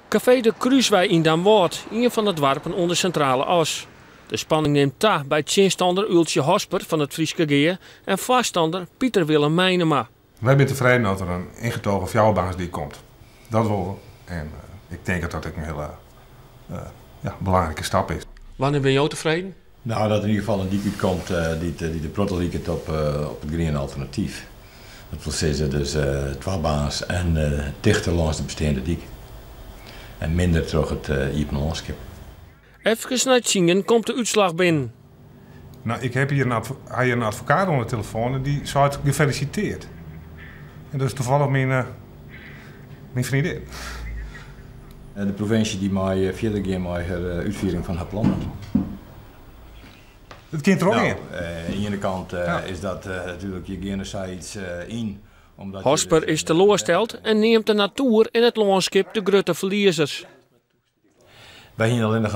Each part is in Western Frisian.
Kafee De Krúswei yn Damwâld, ien fan de doarpen oan de Sintrale As. De spanning nimt ta by tsjinstanner Uultsje Hosper fan it Fryske Gea en foarstanner Pieter Willem Meinema. Wy binne tefreden dat der in ingetogen fjouwerbaansdyk komt. Dat wolle we. En ik tink dat dat ek in hiele ja, belangrike stap is. Wannear binne jo tefreden? Nou, dat der yn ieder gefal in dyk útkomt dy't in protte liket op it griene alternatyf. Dat wol sizze dus twabaans en tichter lâns de besteande dyk. En minder troch it iepen lânskip. Efkes nei tsienen komt de útslach binnen. Nou, ik heb hier een, ha hjir in advokaat oan de telefoan en dy seit gefeliciteerd. En dat is toevallig myn freondin. De provinsje dy mei fierder gean mei har útfiering fan har plannen. It kin trochgean. Nou, oan de iene kant is dat natuerlik, je geane sa iets yn. Omdat je Hosper dus is teloarsteld en neamt de natoer en it lânskip de grutte ferliezers. Wy hiene allinnich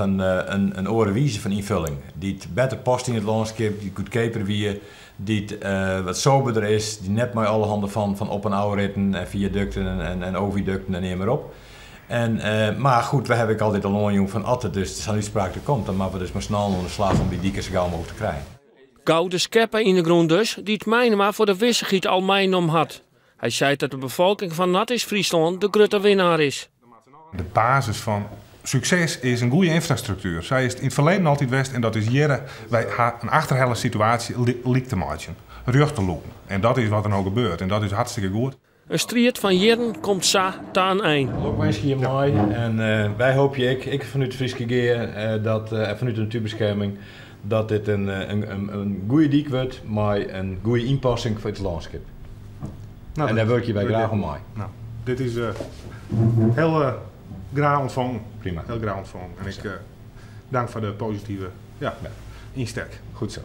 in oare wize fan ynfulling, dy't better past yn it lânskip, dy't goedkeaper wie, dy't wat soberder is, dy't net mei allerhande fan op en ôfritten en fiadukten en oviadukten en neam mar op. En, mar goed, wy hawwe ek altyd al oanjûn fan as der dus sa'n útspraak der komt, dan moatte we dus mei syn allen oan de slach om dy diken sa gau mooglik te krijen. Gau de skeppe yn de grûn dus, dy't Meinema foar de wissichheid al meinommen hat. Hy seit dat de befolking fan Noardeast-Fryslân de grutte winnaar is. De basis fan sukses is in goede ynfrastruktuer. Sa is it yn it ferleden altyd west en dat is hjirre. Wy ha in achterhelle situaasje lyk te meitsjen, rjocht te lûken. En dat is wat der no gebeurt en dat is hartstikke goed. In striid fan jierren komt sa ta in ein. Lokwinskje hjirmei en wy hoopje ek, ek fanút Fryske Gea dat, en fanút de Natuerbeskerming, dat dit in in goede dyk wurdt mei in goede ynpassing foar it lânskip. Nou, En dêr wurkje wy graach oan mei. Nou, dit is hiel graach ûntfongen. Prima. Hiel graach ûntfongen. En ik dank foar de positive, ja, ynstek. Goed sa.